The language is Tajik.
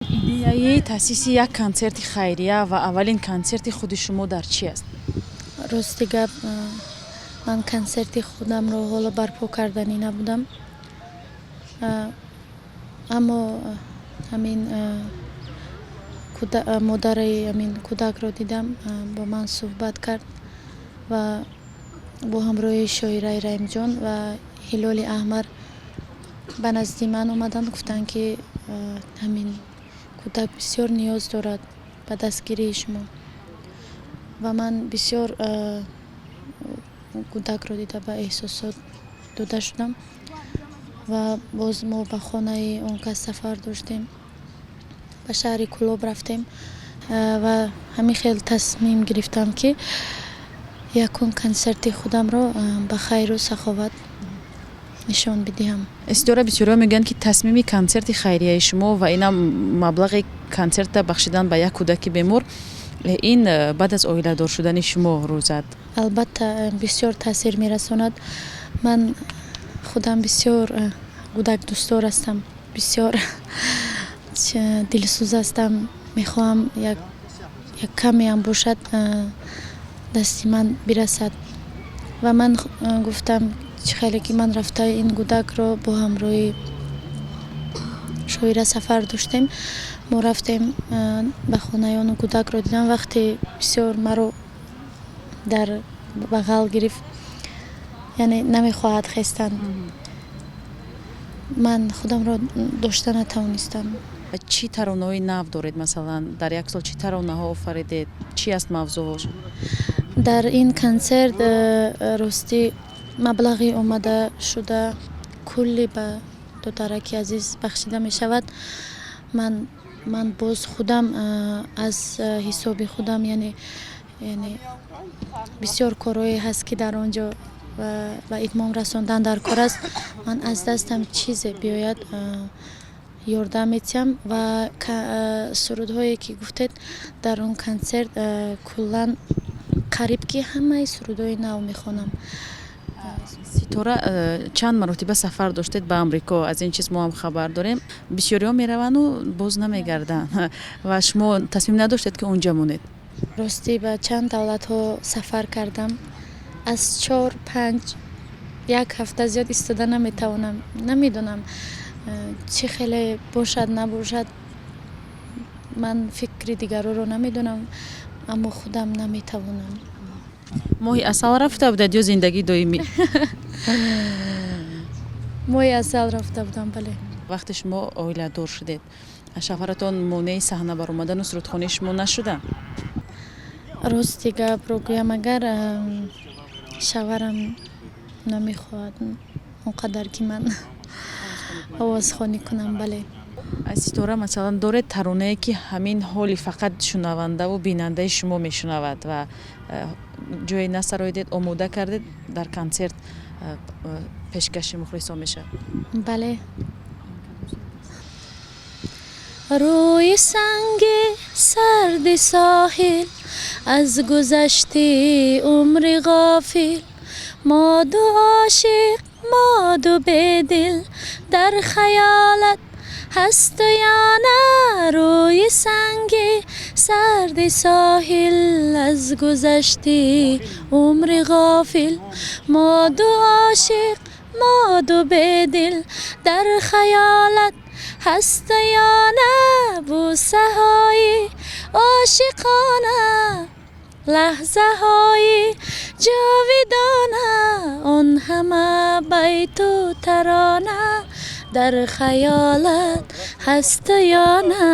Идеяи таъсиси як консерти хайрия ва аввалин консерти худи шумо дар чӣ аст? Рости гап, ман консерти худамро ҳоло барпо карданӣ набудам, аммо ҳамин модари ҳамин кӯдакро дидам, бо ман суҳбат кард ва бо ҳамроҳии Шоираи Раимҷон ва Ҳилоли Аҳмар ба назди ман омаданд, гуфтанд, ки ҳамин кӯдак бисёр ниёз дорад ба дастгирии шумо. Ва ман бисёр кӯдакро дида, ба эҳсосот дода шудам ва боз мо ба хонаи он кас сафар доштем, ба шаҳри Кӯлоб рафтем ва ҳамин хел тасмим гирифтам, ки якум консерти худамро ба хайру саховат нишон бидиҳам. Ситора, бисёриҳо мегӯянд, ки тасмими консерти хайрияи шумо ва инам маблағи консерта бахшидан ба як кӯдаки бемор, ин баъд аз оиладор шудани шумо рӯ зад. Албатта, бисёр таъсир мерасонад. Ман худам бисёр кӯдакдӯстдор ҳастам, бисёр дилсӯз ҳастам. Мехоҳам, як камеам бошад, дасти ман бирасад. Ва ман гуфтам, чӣ хеле ки ман рафта ин кӯдакро бо ҳамроҳии Шоира сафар доштем, мо рафтем ба хонаи он, кӯдакро дидам. Вақте бисёр маро дар бағал гирифт, яъне намехоҳад хестан, ман худамро дошта натавонистам. Чӣ таронаҳои нав доред? Масалан, дар як сол чӣ таронаҳо офаридед? Чӣ аст мавзӯъҳош? Дар ин консерт, ростӣ, маблағи омада шуда кулли ба додараки азиз бахшида мешавад. Ман боз худам аз ҳисоби худам, яъне бисёр корҳое ҳаст, ки дар он ҷо ба итмом расондан дар кор аст. Ман аз дастам чизе биёяд, ёрдам метиҳам. Ва сурудҳое ки гуфтед, дар он консерт куллан қариб ки ҳамаи сурудҳои нав мехонам. Ситора, чанд маротиба сафар доштед ба Амрико, аз ин чиз мо ҳам хабар дорем. Бисёриҳо мераванду боз намегарданд ва шумо тасмим надоштед, ки онҷа монед? Ростӣ, ба чанд давлатҳо сафар кардам. Аз 4-5 як ҳафта зиёд истода наметавонам. Намедонам, чӣ хеле бошад, набошад, ман фикри дигарҳоро намедонам, аммо худам наметавонам. Моҳи асал рафта будед ё зиндагии доимӣ? Моҳи асал рафта будам, бале. Вақте шумо оиладор шудед, шавҳаратон монеи саҳна баромадану сурудхонии шумо нашуданд? Рости гапро гӯям агар, шавҳарам намехоҳад он қадар, ки ман овозхонӣ кунам, бале. Ситора, масалан, доред таронае, ки ҳамин ҳоли фақат шунавандаву бинандаи шумо мешунавад ва ҷое насароидед, омода кардед, дар консерт пешкаши мухлисон мешавад? Бале. Рӯи санги сарди соҳил, аз гузашти умри ғофил, мо ду ошиқ, мо ду бедил, дар хаёлат ҳасту ё на? Рӯи санги сарди соҳил, аз гузашти умри ғофил, мо ду ошиқ, мо ду бедил, дар хаёлат ҳасту ё на? Бӯсаҳои ошиқона, лаҳзаҳои ҷовидона, он ҳама байту тарона, дар хаёлат ҳасту ё на?